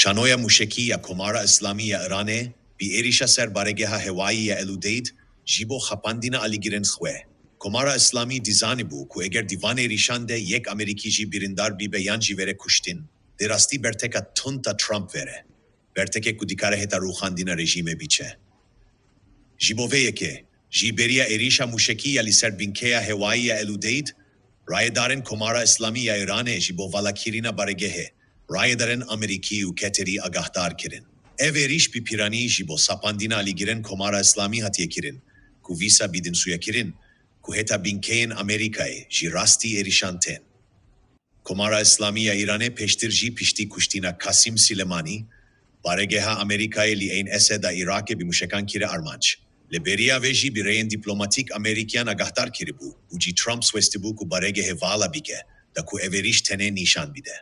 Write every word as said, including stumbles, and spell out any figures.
Şanoya mûşekî ya Komara Îslamî ya Îranê bi êrîşa ser baregeha hewayî ya El Udeyd ji bo xapandina alîgirên xwe. Komara Îslamî dizanîbû ku eger di van êrîşan de yek Amerîkî jî birîndar bibe yan jî were kuştin, dê rastî berteka tund a Trump were. Bertekek ku dikare heta rûxandina rejîmê biçe. Ji bo vê yekê jî beriya êrîşa mûşekî ya li ser binkeya hewayî ya El Udeyd, rayedarên Komara Îslamî ya Îranê ji bo valakirina baregehê, rayedarên Amerîkî û Keterî agahdar kirin. Ev êrîş bi piranî ji bo sapandina alîgirên Komara Îslamî hatiye kirin, ku vîsa bidin sûyakirin, ku heta binkeyên Amerîkayê ji rastî êrîşan tên. Komara Îslamî ya Îranê pêştir jî piştî kuştina Kasim Silemanî, baregeha Amerîkayê li Eyn Esed a Iraqê bi mûşekan kire armanc. Li beriya vê jî bi rêyên dîplomatîk Amerîkiyan agahdar kiribû û jî Trump westibû ku baregehê vala bike, da ku ev êrîş tenê nîşan bide.